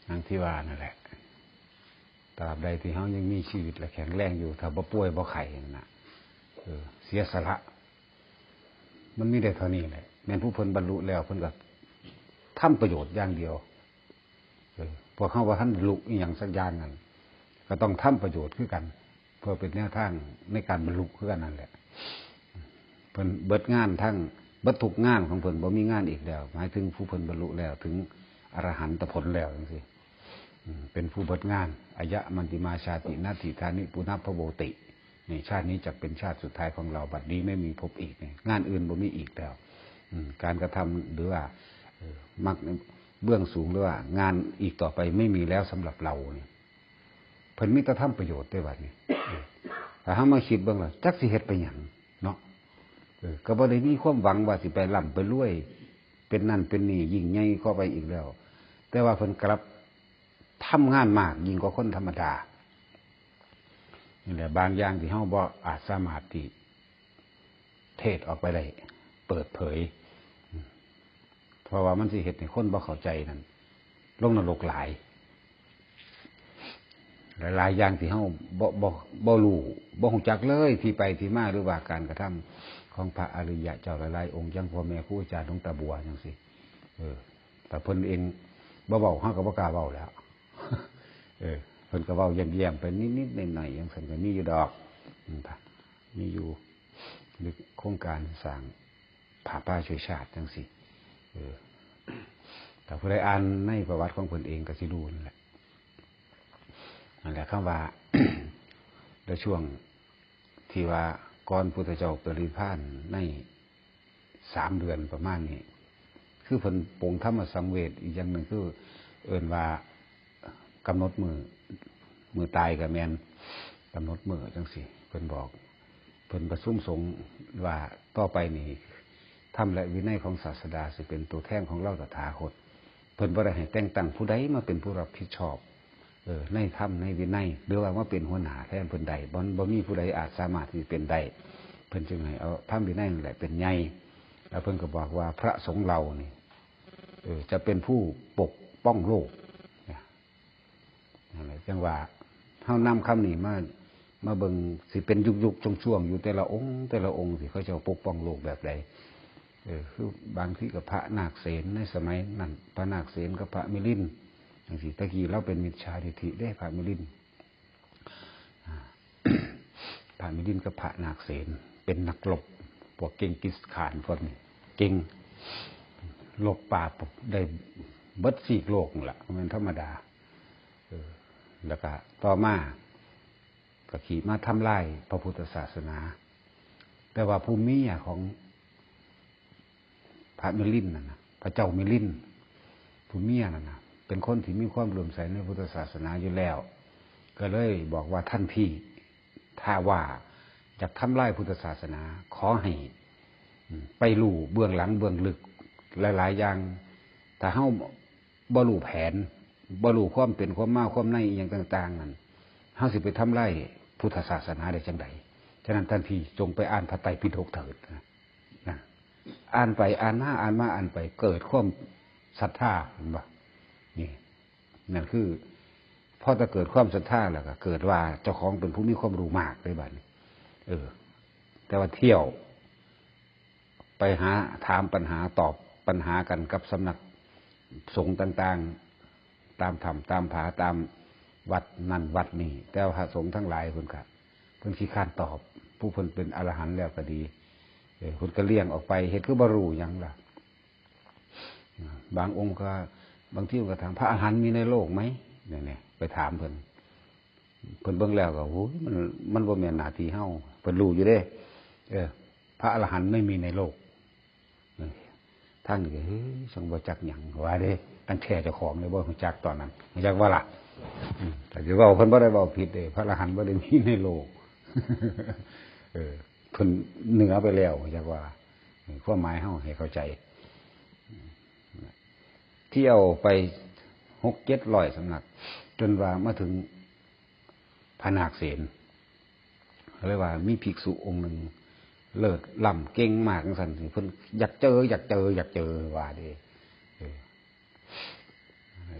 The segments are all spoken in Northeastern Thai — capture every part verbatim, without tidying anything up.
อย่างที่ว่านั่นแหละ ตราบใดที่เฮายังมีชีวิตและแข็งแรงอยู่ ถ้าบ่ป่วยบ่ไข้นั่นน่ะ เออ เสียสละ มันมีได้เท่านี้แหละ แม่นผู้เพิ่นบรรลุแล้ว เพิ่นก็ทำประโยชน์อย่างเดียว เออ พวกเฮาบ่ทันบรรลุอีหยังสักอย่างนั่น ก็ต้องทำประโยชน์คือกัน เพื่อเป็นแนวทางในการบรรลุคือกันนั่นแหละ เพิ่นเบิดงานทั้ง เบิดทุกงานของเพิ่น บ่มีงานอีกแล้ว หมายถึงผู้เพิ่นบรรลุแล้ว ถึงอรหันตผลแล้วจังซี้ อืม เป็นผู้เบิดงาน อายะมัชฌิมาชาติ นัตถิทานิปุณพโวติ นี่ชาตินี้จักเป็นชาติสุดท้ายของเรา บัดนี้ไม่มีพบอีก นี่งานอื่นบ่มีอีกแล้ว อืม การกระทำหรือว่า เอ่อ มรรคเบื้องสูงหรือว่างานอีกต่อไปไม่มีแล้วสำหรับเรานี่ เพิ่นมีแต่ทำประโยชน์เด้บัดนี้ ถ้าเฮามาคิดเบิ่งแล้ว จักสิเฮ็ดไปหยังเนาะ เออ ก็บ่ได้มีความหวังว่าสิไปร่ำไปรวย เป็นนั่นเป็นนี่ยิ่งใหญ่เข้าไปอีกแล้ว แต่ว่าเพิ่นกลับทำงานมากยิ่งกว่าคนธรรมดา นี่แหละ บางอย่างที่เฮาบ่อาจสามารถที่เทศน์ออกไปได้ เปิดเผย เพราะว่ามันสิเฮ็ดให้คนบ่เข้าใจนั่น ลงนรกหลาย หลายๆอย่างที่เฮาบ่ บ่ บ่รู้ บ่ฮู้จักเลย ที่ไปที่มา หรือว่าการกระทำของพระอริยะเจ้าหลายๆองค์ อย่างพ่อแม่ครูอาจารย์หลวงตาบัวจังซี้ เออ แต่เพิ่นเองบ่เว้า เฮาก็บ่กล้าเว้าแล้ว เออ เพิ่นก็เว้าแย้มๆไปนิดๆหน่อยๆ จังซั่นก็มีอยู่ดอก อืม มีอยู่ หรือโครงการสร้างผ้าป่าช่วยชาติจังซี้ เออ ถ้าผู้ใดอ่านในประวัติของเพิ่นเองก็สิรู้นั่นแหละ นั่นแหละ คำว่า ในช่วงที่ว่าก่อนพุทธเจ้าปรินิพพานในสามเดือนประมาณนี้ คือเพิ่นปลงธรรมสังเวช อีกอย่างหนึ่งคือเอิ้นว่ากำหนดมื้อ มื้อตายก็แม่น กำหนดมื้อจังซี้ เพิ่นบอก เพิ่นประชุมสงฆ์ว่าต่อไปนี่ ธรรมและวินัยของศาสดาสิเป็นตัวแทนของเราตถาคต เพิ่นบ่ได้ให้แต่งตั้งผู้ใดมาเป็นผู้รับผิดชอบ เออ ในธรรมในวินัย หรือว่ามาเป็นหัวหน้าแทนเพิ่นได้ บ่ บ่มีผู้ใดอาจสามารถที่เป็นได้ เพิ่นจึงให้เอาธรรมวินัยนั่นแหละเป็นใหญ่ แล้วเพิ่นก็บอกว่าพระสงฆ์เรานี่ เออ จะเป็นผู้ปกป้องโลก นั่นแหละ จังว่าเฮานำคำนี้มา มาเบิ่ง สิเป็นยุคๆช่วงๆอยู่ แต่ละองค์ แต่ละองค์ที่เขาเจ้าปกป้องโลกแบบใด เออ คือบางทีก็พระนาคเสนในสมัยนั้น พระนาคเสนกับพระมิลินจังซี้ ตะกี้เราเป็นมิจฉาทิฏฐิเด้ พระมิลิน อ่า พระมิลินกับพระนาคเสนเป็นนักรบ พวกเจงกิสข่านพวกนี้ เก่ง รบปราบได้เบิดซีกโลกนั่นล่ะ บ่แม่นธรรมดา เออ แล้วก็ต่อมา ก็ขี่มาทำลายพระพุทธศาสนา แต่ว่าผู้เมียของพระมิลินนั่นนะ พระเจ้ามิลิน ผู้เมียนั่นนะ เป็นคนที่มีความเลื่อมใสในพุทธศาสนาอยู่แล้ว ก็เลยบอกว่า ท่านพี่ ถ้าว่าอยากทำลายพุทธศาสนา ขอให้ อืม ไปรู้เบื้องหลังเบื้องลึกหลายๆอย่าง ถ้าเฮาบ่รู้แผน บ่รู้ความเป็นความมาความในอิหยังต่างๆนั่น เฮาสิไปทำลายพุทธศาสนาได้จั่งใด ฉะนั้นท่านพี่จงไปอ่านพระไตรปิฎกเถิด นะ นะ อ่านไปอ่านมา อ่านมาอ่านไป เกิดความศรัทธา เห็นบ่ นี่ นั่นคือ พอแต่เกิดความศรัทธาแล้วก็เกิดว่าเจ้าของเป็นผู้มีความรู้มากเลยบัดนี้ เออ แต่ว่าเที่ยว ไปหาถามปัญหา ตอบปัญหากันกับสำนักสงฆ์ต่างๆ ตามถ้ำตามผา ตามวัดนั่นวัดนี่ แต่ว่าพระสงฆ์ทั้งหลายเพิ่นก็ เพิ่นขี้คร้านตอบ ผู้เพิ่นเป็นอรหันต์แล้วก็ดี เออ เพิ่นก็เลี่ยงออกไป เฮ็ดคือบ่รู้หยังล่ะ บางองค์ก็ บางทีก็ถาม พระอรหันต์มีในโลกไหม เนี่ยๆ ไปถามเพิ่น เพิ่นเบิ่งแล้วก็ โอ้ย มัน มันบ่แม่นหน้าที่เฮา เพิ่นรู้อยู่เด้ เออ พระอรหันต์ไม่มีในโลก เออ ทางนี้ก็ เฮ้ย ช่างบ่จักหยัง ว่าเด้ อันแท้เจ้าของเลยบ่รู้จักตอนนั้น รู้จักบ่ล่ะ อืม แต่สิเว้า เพิ่นบ่ได้เว้าผิดเด้ พระอรหันต์บ่ได้มีในโลก เออ เพิ่นเหนือไปแล้ว รู้จักว่า เออ ความหมายเฮาให้เข้าใจ เที่ยวไปหกเจ็ดร้อยสำนัก จนว่ามาถึงพระนาคเสน เรียกว่ามีภิกษุองค์หนึ่งเลิศล้ำเก่งมากจังซั่น เพิ่นอยากเจอ อยากเจอ อยากเจอ ว่าเด้ เออ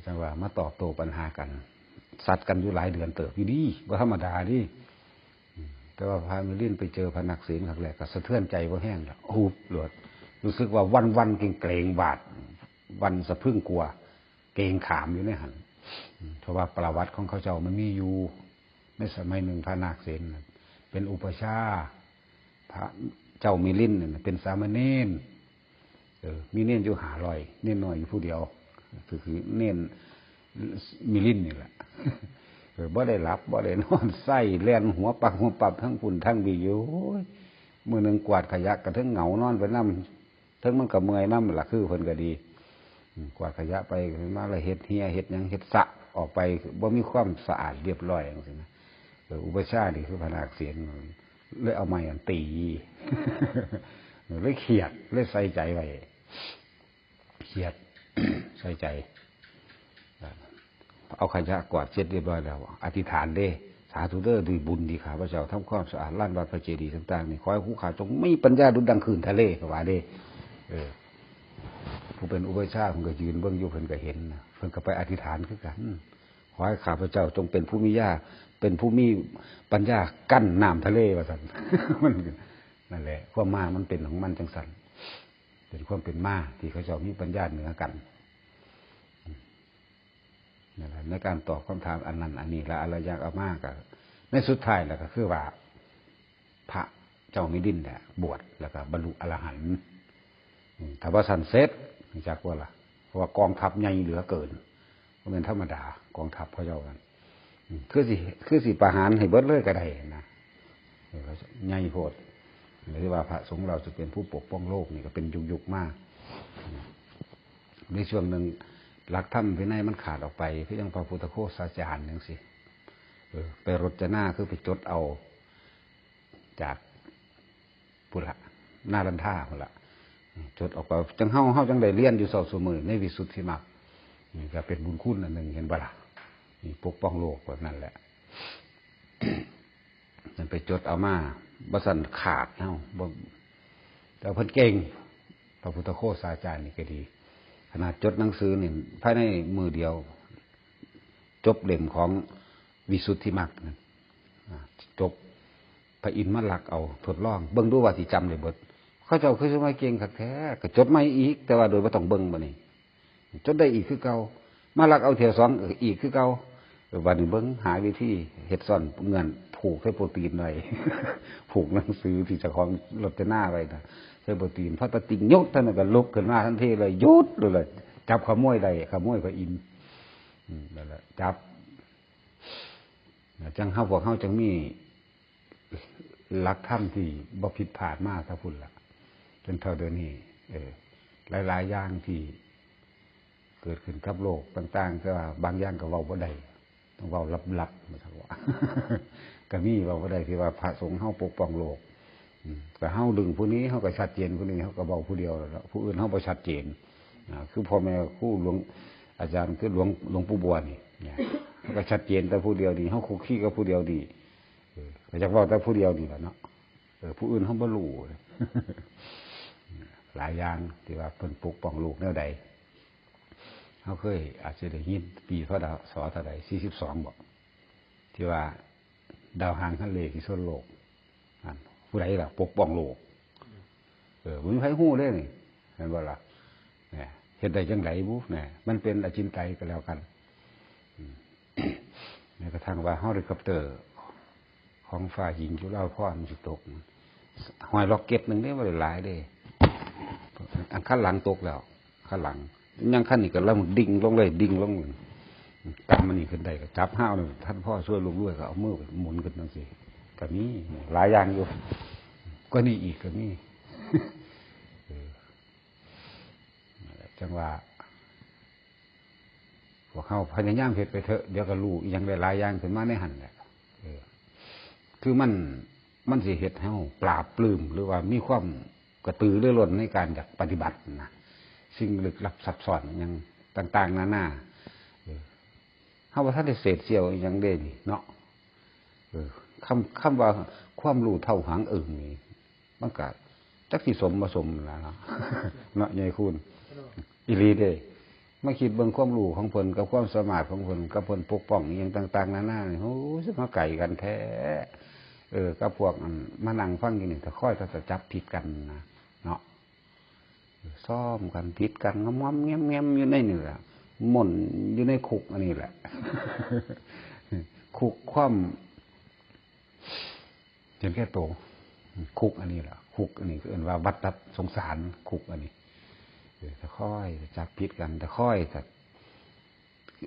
จังว่ามาตอบโต้ปัญหากัน ซัดกันอยู่หลายเดือนเติบอยู่ดี บ่ธรรมดาเด้ อืม แต่ว่าพระมิลินไปเจอพระนาคเสนครั้งแรกก็สะเทือนใจบ่แฮงล่ะ หุบโลด รู้สึกว่าวันๆ เกร็งๆ หวาดหวั่นสะพรึงกลัว เกรงขามอยู่ในหั่น อืม เพราะว่าประวัติของเขาเจ้ามันมีอยู่ ในสมัยหนึ่งพระนาคเสนน่ะเป็นอุปัชฌาย์ พระเจ้ามิลินน่ะเป็นสามเณร เออ มีเณรอยู่ห้าร้อย เณรน้อยอยู่ผู้เดียว ก็คือเณรมิลินนี่แหละ เออ บ่ได้หลับ บ่ได้นอน ไส้แล่นหัวปักหัวปับทั้งพุ้นทั้งพี้อยู่ โอ้ย มื้อหนึ่งกวาดขยะกะเทิงเหงานอนไปนำ เทิงมันก็เมื่อยนำล่ะ คือเพิ่นก็ดี อืม กวาดขยะไปมาแล้วเฮ็ดเหีย เฮ็ดหยัง เฮ็ดสระออกไป บ่มีความสะอาดเรียบร้อยจังซี้นะ เออ อุปัชฌาย์นี่คือพระนาคเสน เลยเอาไม้อันตี เลยเครียด เลยใส่ใจไว้ เครียด ใส่ใจ เอาขยะกวาดเสร็จเรียบร้อยแล้ว อธิษฐานเด้ สาธุเด้อ ด้วยบุญที่ข้าพเจ้าทำความสะอาดลานวัดพระเจดีย์ต่างๆ นี่ ขอให้ผู้ข้าจงมีปัญญาดุจดังคลื่นทะเล ก็ว่าเด้ เออ ผู้เป็นอุปัชฌาย์เพิ่นก็ยืนเบิ่งอยู่ เพิ่นก็เห็นนะ เพิ่นก็ไปอธิษฐานคือกัน ขอให้ข้าพเจ้าจงเป็นผู้มีญา เป็นผู้มีปัญญากั้นน้ำทะเล ว่าซั่น มัน นั่นแหละ ความมามันเป็นของมันจังซั่น เป็นความเป็นมาที่เขาเจ้ามีปัญญาเหนือกัน นั่นแหละ ในการตอบคำถามอันนั้นอันนี้ และอะไรอย่างเอามากะ ในสุดท้ายแล้วก็คือว่า พระเจ้ามิลินเนี่ยบวชแล้วก็บรรลุอรหันต์ อืม ถ้าว่าซั่นเสร็จ รู้จักบ่ล่ะ เพราะว่ากองทัพใหญ่เหลือเกิน บ่แม่นธรรมดา กองทัพเขาเจ้านั้น อืม คือสิ คือสิประหารให้เบิดเลยก็ได้นะ เออ ใหญ่โพด หรือว่าพระสงฆ์เราจะเป็นผู้ปกป้องโลกนี่ก็เป็นยุคๆ มา ในช่วงหนึ่งหลักธรรมวินัยมันขาดออกไป คือยังพระพุทธโฆษาจารย์จังซี้ เออ ไปรจนา คือไปจดเอา จากพุ้นละ นาลันทาพุ้นละ จดออกไป จังเฮา เฮาจังได้เรียนอยู่เช้าซุมื้อในวิสุทธิมรรค นี่ก็เป็นบุญคุณอันหนึ่ง เห็นบ่ล่ะ นี่ปกป้องโลกแบบนั้นแหละ มันไปจดเอามา บ่ซั้นขาดเฮา บ่ แต่เพิ่นเก่ง พระพุทธโฆษาจารย์นี่ก็ดี ขนาดจดหนังสือนี่ ภายในมื้อเดียว จบเล่มของวิสุทธิมรรคนั่น อ่า จบ พระอินทร์มาลักเอา ทดลอง เบิ่งดูว่าสิจำได้เบิด เขาเจ้าคือสมัยเก่งคักแท้ ก็จดใหม่อีก แต่ว่าโดยบ่ต้องเบิ่งบัดนี้ จดได้อีกคือเก่า มาลักเอาเทื่อสองอีกคือเก่า เออ บัดนี้เบิ่งหาวิธีเฮ็ดซ่อนเงื่อน ผูกใส่โปรตีนไว้ ผูกหนังสือที่เจ้าของรจนาไว้นะ ใส่โปรตีน พอตะติงหยุดเท่านั้นก็ลุกขึ้นมาทันทีเลย หยุดเลย จับขโมยได้ ขโมยพระอินทร์ อืม นั่นแหละ จับ จังเฮา พวกเฮาจังมีหลักธรรมที่บ่ผิดพลาดมาซะพุ้นล่ะ จนเท่าเดี๋ยวนี้ เออ หลายๆ อย่างที่เกิดขึ้นกับโลกต่างๆ แต่ว่าบางอย่างก็เว้าบ่ได้ ต้องเว้าลับๆ ว่าซั่นว่า ก็มีเว้าบ่ได้ที่ว่าพระสงฆ์เฮาปกป้องโลก อืม ก็เฮาดึงผู้นี้ เฮาก็ชัดเจนผู้นี้ เฮาก็เว้าผู้เดียวแล้วเนาะ ผู้อื่นเฮาบ่ชัดเจน อ่า คือพ่อแม่ครูหลวง อาจารย์คือหลวง หลวงปู่บัวนี่ เนี่ย เฮาก็ชัดเจนแต่ผู้เดียวนี่ เฮาคุกคีกับผู้เดียวนี่ เออ ก็อยากเว้าแต่ผู้เดียวนี่แหละเนาะ เออ ผู้อื่นเฮาบ่รู้ หลายอย่างที่ว่าเพิ่นปกป้องโลกแนวใด เฮาเคยอาจจะได้ยินปี พ.ศ. เท่าใด สี่สิบสอง บ่ ที่ว่าดาวหางฮันเลที่สุดโลก นั่น ผู้ใดล่ะ ปกป้องโลก เออ บ่มีใครฮู้เด้นี่ เห็นบ่ล่ะ เนี่ย เฮ็ดได้จังใดบุ เนี่ย มันเป็นอจินไตยก็แล้วกัน อืม แม้กระทั่งว่าเฮลิคอปเตอร์ของฝ่ายหญิงจุฬาภรณ์มันสิตก ห้อยล็อกเก็ตหนึ่งเด้ บ่ได้หลายเด้ อันคันหลังตกแล้ว คันหลัง ยังคันนี้ก็ลำดิ่งลงเลย ดิ่งลง กำมันนี่ขึ้นได้ก็จับห้าวเลย ท่านพ่อช่วยลูกด้วยก็เอามือไปหมุนขึ้นจังซี่ ก็มีหลายอย่างอยู่ ก็นี่อีกก็มี เออ จังว่า พวกเฮาพยายามเฮ็ดไปเถอะ เดี๋ยวก็รู้อีหยังได้หลายอย่างขึ้นมาในหั่นแหละ เออ คือมัน มันสิเฮ็ดให้เฮาปลาบปลื้ม หรือว่ามีความกระตือรือร้นในการอยากปฏิบัตินะ สิ่งลึกลับซับซ้อนอิหยังต่างๆ นานา เออ เฮาบ่ทันได้เสพเสี้ยวอิหยังเด้นี่เนาะ เออ คำ คำว่าความรู้เท่าหางอึ่งนี่ มันก็จักสิสมบ่สมนั่นล่ะเนาะ เนาะ ยายคุณ อีหลีเด้ มาคิดเบิ่งความรู้ของเพิ่นกับความสามารถของเพิ่น กับเพิ่นปกป้องอิหยังต่างๆนานานี่ โอ้ย สิมาไกลกันแท้ เออ กับพวกอันมานั่งฟังอยู่นี่ แต่ค่อยก็จะจับผิดกันนะ เนาะ ซ้อมกันผิดกัน งอมๆแงมๆอยู่ในนี่แหละ หม่นอยู่ในคุกอันนี้แหละ คุกความ เห็นแก่โต คุกอันนี้แหละ คุกอันนี้เอิ้นว่าวัฏฏะสงสาร คุกอันนี้ เออ แต่ค่อยจับผิดกัน แต่ค่อยก็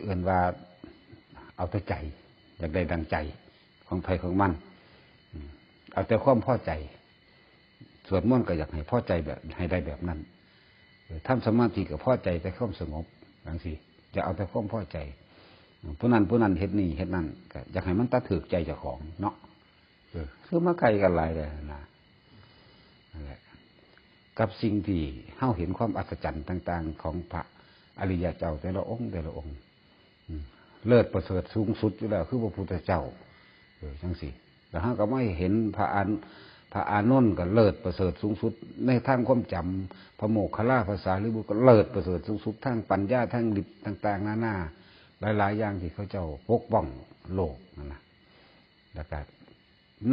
เอิ้นว่าเอาแต่ใจ อยากได้ดังใจของไผของมัน อืม เอาแต่ความพอใจ สวดมนต์ก็อยากให้พอใจแบบ ให้ได้แบบนั้น เออ ทำสมาธิก็พอใจแต่ความสงบ จั่งซี้ อย่าเอาแต่ความพอใจ ผู้นั้นผู้นั้นเฮ็ดนี่เฮ็ดนั่น ก็อยากให้มันตัดถืกใจเจ้าของเนาะ เออ คือมาไกลกันหลายเลยนะ นั่นแหละ กับสิ่งที่เฮาเห็นความอัศจรรย์ต่างๆของพระอริยะเจ้าแต่ละองค์แต่ละองค์ อืม เลิศประเสริฐสูงสุดอยู่แล้ว คือพระพุทธเจ้า เออ จั่งซี้ แล้วเฮาก็มาเห็นพระอาน- พระอานนท์ก็เลิศประเสริฐสูงสุดในทางความจำ พระโมคคัลลา พระสารีบุตรก็เลิศประเสริฐสูงสุดทางปัญญา ทางฤทธิ์ต่างๆนานา หลายๆอย่างที่เขาเจ้าปกป้องโลกนั่นนะ แล้วก็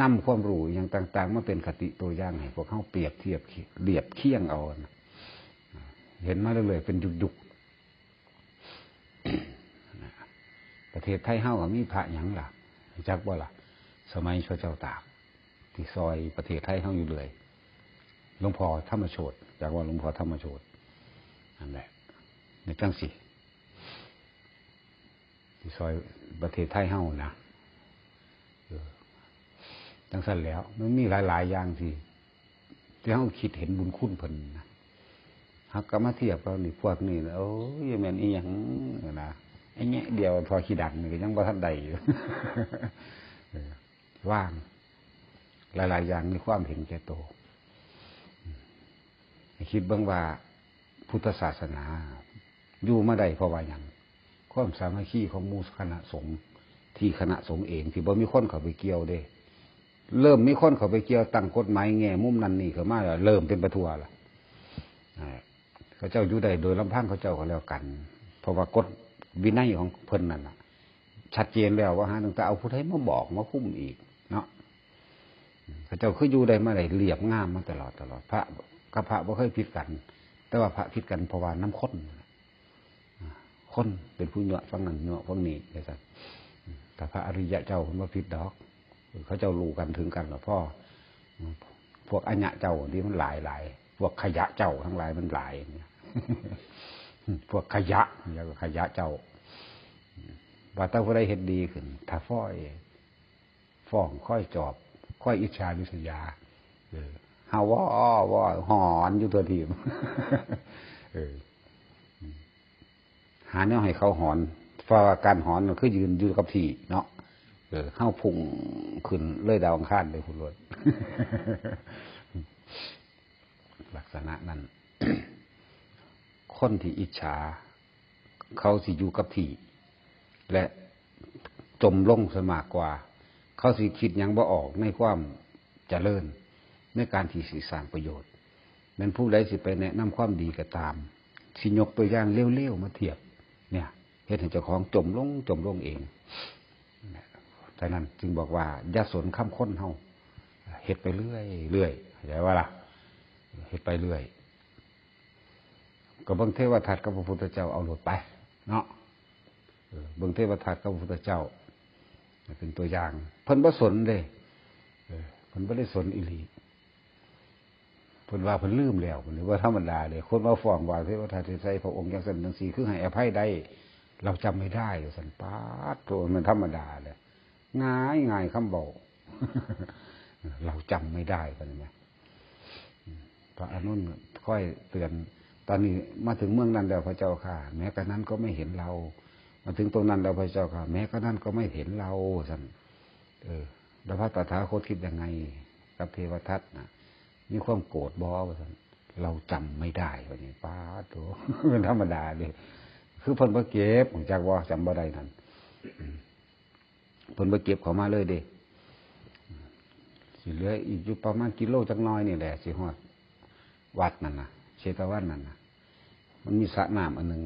นำความรู้อหย่างต่างๆมาเป็นคติตัวอย่างให้พวกเฮาเปรียบเทียบเรียบเคียงเอานะ เห็นมาเรื่อยๆเป็นยุคๆ ประเทศไทยเฮาก็มีพระหยังล่ะ รู้จักบ่ล่ะ สมัยพระเจ้าตาก ที่ซอยประเทศไทยเฮาอยู่เรื่อย หลวงพ่อธรรมโชติ จักว่าหลวงพ่อธรรมโชติ นั่นแหละ ในจั่งซี้ ที่ซอยประเทศไทยเฮานะ เออ จั่งซั่นแหล้ว มันมีหลายๆอย่างที่ ที่เฮาคิดเห็นบุญคุณเพิ่นนะ หากกลับมาเทียบกับนี่ พวกนี้นะ โอ้ย แม่นอีหยังนะ ไอ้แงะเดียวพอขี้ดันนี่ก็ยังบ่ทันได้อยู่ เออ ว่าง หลายๆอย่างมีความเห็นแก่โต ให้คิดเบิ่งว่าพุทธศาสนาอยู่มาได้เพราะว่าหยัง ความสามัคคีของหมู่คณะสงฆ์ ที่คณะสงฆ์เองที่บ่มีคนเข้าไปเกี่ยวเด้ เริ่มมีคนเข้าไปเกี่ยว ตั้งกฎหมายแง่มุมนั่นนี่เข้ามาแล้ว เริ่มเป็นไปทั่วละ อ่า เขาเจ้าอยู่ได้โดยลำพังเขาเจ้าก็แล้วกัน เพราะว่ากฎวินัยของเพิ่นนั่นน่ะ ชัดเจนแล้วว่าหาตั้งแต่เอาผู้ใดมาบอกมาคุมอีกเนาะ เขาเจ้าคืออยู่ได้มาได้เรียบง่ามมาตลอดตลอด พระกับพระบ่เคยผิดกัน แต่ว่าพระผิดกันเพราะว่านำคน คนเป็นผู้ยั่วฝั่งนั้นยั่วฝั่งนี้ จั่งซั่น แต่พระอริยะเจ้าเพิ่นบ่ผิดดอก เขาเจ้ารู้กันถึงกันแล้วพอ พวกอญะเจ้านี่มันหลายหลาย พวกขยะเจ้าทั้งหลายมันหลาย พวกขยะ แล้วก็ขยะเจ้า ว่าแต่ผู้ใดเฮ็ดดีขึ้น ถ้าฟ้อย ฟ้อง ค่อยจอบ ค่อยอิจฉาริษยา เออ เฮาว่อว่อหอนอยู่ทั่วทีบ เออ หาแนวให้เขาหอน เพราะว่าการหอนมันคือยืนอยู่กับที่เนาะ เออ เฮาพุ่งขึ้นเลยดาวอังคารเลยพุ้นโลด ลักษณะนั้น คนที่อิจฉา เขาสิอยู่กับที่ และจมลงซะมากกว่า เขาสิคิดหยังบ่ออกในความเจริญ ในการที่สิสร้างประโยชน์ แม่นผู้ใดสิไปแนะนำความดีก็ตาม สิยกตัวอย่างเลวๆมาเทียบ เนี่ย เฮ็ดให้เจ้าของจมลง จมลงเอง ฉะนั้นจึงบอกว่าอย่าสนคำคนเฮา เฮ็ดไปเรื่อยๆ เข้าใจบ่ล่ะ เฮ็ดไปเรื่อย ก็เบิ่งเทวทัตกับพระพุทธเจ้าเอาโลดไป เนาะ เออ เบิ่งเทวทัตกับพระพุทธเจ้า เป็นตัวอย่าง เพิ่นบ่สนเด้ เออ เพิ่นบ่ได้สนอีหลี เพิ่นว่าเพิ่นลืมแล้ว เพิ่นว่าธรรมดาเด้ คนมาฟ้องว่าเทวทัตเฮ็ดใส่พระองค์จั่งซั่นจั่งซี้ คือให้อภัยได้ เราจำไม่ได้ ว่าซั่น ป๊าดโธ่ มันธรรมดาเลย ง่ายง่ายคำเว้า เราจำไม่ได้ ว่าซั่นนะ พระอานนท์ค่อยเตือน ตอนนี้มาถึงเมืองนั้นแล้วพระเจ้าข้า แม้กระนั้นก็ไม่เห็นเรา มาถึงตรงนั้นแล้วพระเจ้าข้า แม้กระนั้นก็ไม่เห็นเรา ว่าซั่น เออ แล้วพระตถาคตคิดยังไงกับเทวทัตนะ มีความโกรธบ่ ว่าซั่น เราจำไม่ได้ ว่านี่ ป๊าดโธ่ เป็นธรรมดาเลย คือเพิ่นบ่เก็บ รู้จักบ่ จำบ่ได้นั่น อืม เพิ่นบ่เก็บเข้ามาเลยเด้ สิเหลืออีกอยู่ประมาณกิโลจักหน่อยนี่แหละ สิฮอดวัดนั่นน่ะ เชตวันนั่นน่ะ มันมีสระน้ำอันหนึ่ง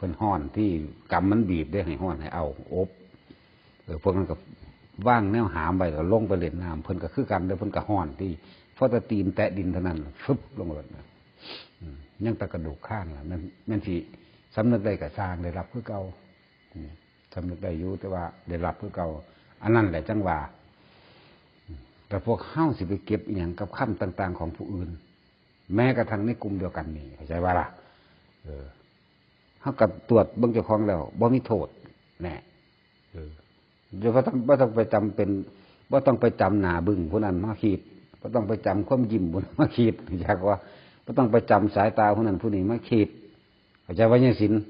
พิ่นฮ้อนที่ กำมันบีบเด้ ให้ฮ้อนให้เอาอบ เออ พวกนั้นก็วางแนวหามไว้ แล้วลงไปเล่นน้ำ เพิ่นก็คือกันเด้อ เพิ่นก็ฮ้อนที่ พอแต่ตีนแตะดินเท่านั้น ฟึบลงเลยนะ อืม ยังแต่กระดูกคานล่ะ แม่น แม่นสิสำนึกได้ก็ซ่าง ได้รับคือเก่า อืม สำนึกได้อยู่ แต่ว่าได้รับคือเก่า อันนั้นแหละจั่งว่า อืม แต่พวกเฮาสิไปเก็บอิหยังกับคำต่างๆของผู้อื่น แม้กระทั่งในกลุ่มเดียวกันนี่ เข้าใจบ่ล่ะ เออ เฮาก็ตรวจเบิ่งเจ้าของแล้ว บ่มีโทษ แน่ เออ เดี๋ยวบ่ต้อง บ่ต้องไปจำเป็น บ่ต้องไปจำหน้าบึ้งผู้นั้นมาคิด บ่ต้องไปจำความยิ้มผู้นั้นมาคิด อยากว่า บ่ต้องไปจำสายตาผู้นั้นผู้นี้มาคิด เข้าใจว่ายายศิลป์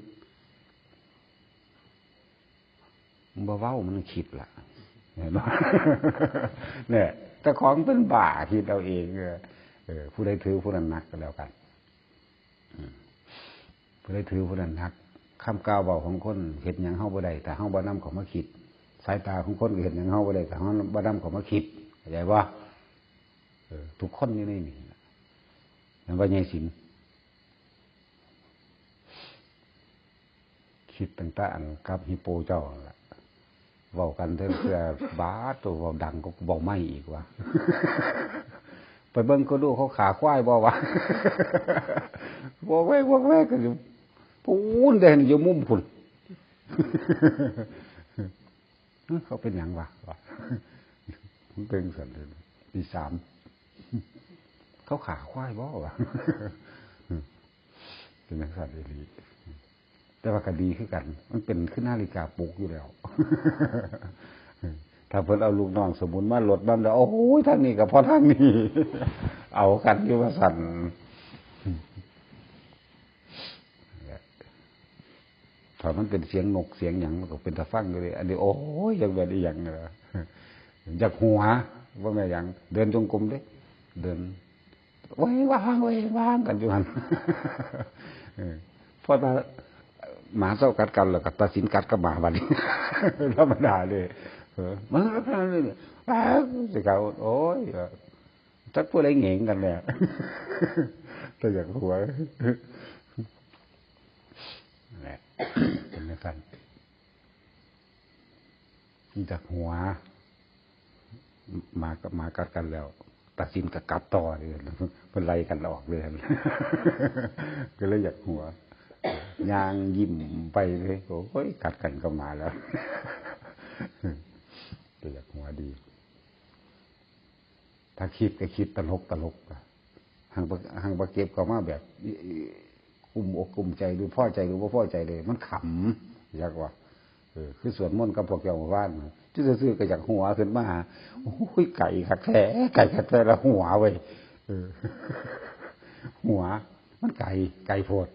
บ่เว้ามันคิดล่ะ เห็นบ่ เนี่ย เจ้าของเป็นบ้าคิดเอาเอง เออ เออ ผู้ใดถือผู้นั้นหนักก็แล้วกัน อืม ผู้ใดถือผู้นั้นหนัก คำกล่าวเว้าของคนเฮ็ดหยังเฮาบ่ได้ ถ้าเฮาบ่นำเข้ามาคิด สายตาของคนก็เฮ็ดหยังเฮาบ่ได้ ถ้าเฮาบ่นำเข้ามาคิด เข้าใจบ่ เออ ทุกคนอยู่ในนี่ล่ะ แม่นบ่ยายศิลป์ คิดตั้งแต่อันกับฮิปโปเจ้านั่นล่ะ เว้ากันเทื่อ เทื่อบาด ตัวเว้าดังก็เว้าไม่อีกวะ ไปเบิ่งก็ดูเขาขาควายบ่วะ วอกแวกวอกแวกกันอยู่ ปูนเด่นอยู่มุมพุ่น เขาเป็นหยังวะ วะ มันเป็นสันเลย ตีสาม เขาขาควายบ่วะ เป็นจังซั่นอีหลี แต่ว่าก็ดีคือกัน มันเป็นคือนาฬิกาปลุกอยู่แล้ว ถ้าเพิ่นเอาลูกน้องสมุนมาลดนำแล้ว โอ้โห ทางนี้ก็พอทางนี้ เอากันอยู่ว่าซั่น ถ้ามันเป็นเสียงนกเสียงหยัง มันก็เป็นตาฟังอยู่เด้ อันนี้ โอ้ย จักแม่นอีหยังล่ะ อยากหัว บ่แม่นหยัง เดินจงกรมเด้ เดิน เว้ยว้าง เว้ยว้างกันอยู่หั่น เออ พอตา หมาเซากัดกัน แล้วก็ตัดสินกัดกับหมาบัดนี้ ธรรมดาเด้ เออ มัน สิเขา โอ้ย จักผู้ใดเหงงกันแหละ แต่อยากหัว นั่นแหละ เป็นจังซั่น อยากหัว หมากับหมากัดกันแล้ว ตัดสินก็กัดต่อเลย มันไล่กันออกเลย ก็เลยอยากหัว ย่างยิ้มไปเลย โอ้ย กัดกันกับหมาแล้ว ก็อยากหัวดี ถ้าคิดก็คิดตลกตลกอะ หังบ่ หังบ่เก็บเข้ามาแบบ กุ้มอกกุ้มใจ หรือพอใจหรือบ่พอใจเลย มันขำ อยากว่า เออ คือสวดมนต์กับพวกเจ้าเมื่อวานน่ะ ซื่อๆก็อยากหัวขึ้นมา โอ้ย ไกลคักแท้ ไกลคักแท้ แล้วหัวเว้ย เออ หัว มันไกล ไกลโพด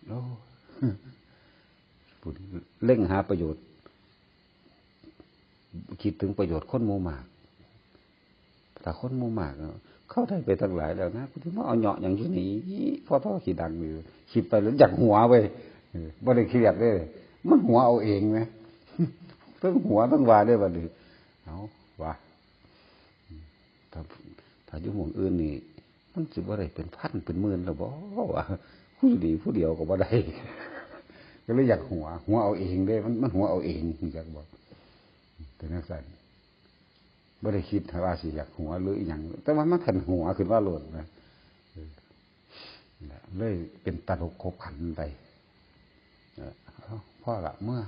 โอ้ พูดเร่งหาประโยชน์ คิดถึงประโยชน์คนหมู่มาก ถ้าคนหมู่มากเนาะ เขาได้ไปตั้งหลายแล้วนะ กูสิมาเอาเหยาะหยังอยู่นี่ พอทอขี้ดังอยู่ คิดไปแล้วอยากหัวเว้ย เออ บ่ได้เครียดเด้ มันหัวเอาเองนะ ทั้งหัวทั้งว่าเด้บัดนี้ เอาวะ ถ้า ถ้าอยู่หม่องอื่นนี่ มันสิบ่ได้เป็นพันเป็นหมื่นแล้วบ่วะ ผู้อยู่นี่ผู้เดียวก็บ่ได้ ก็เลยอยากหัว หัวเอาเองเด้ มัน มันหัวเอาเอง จักบ่ เป็นจังซั่น บ่ได้คิดว่าสิอยากหัวหรืออิหยัง แต่ว่ามันคันหัวขึ้นมาโลดนะ เออ นั่นแหละ เลยเป็นตลกขบขันไป เออ เอา พอละ เมือ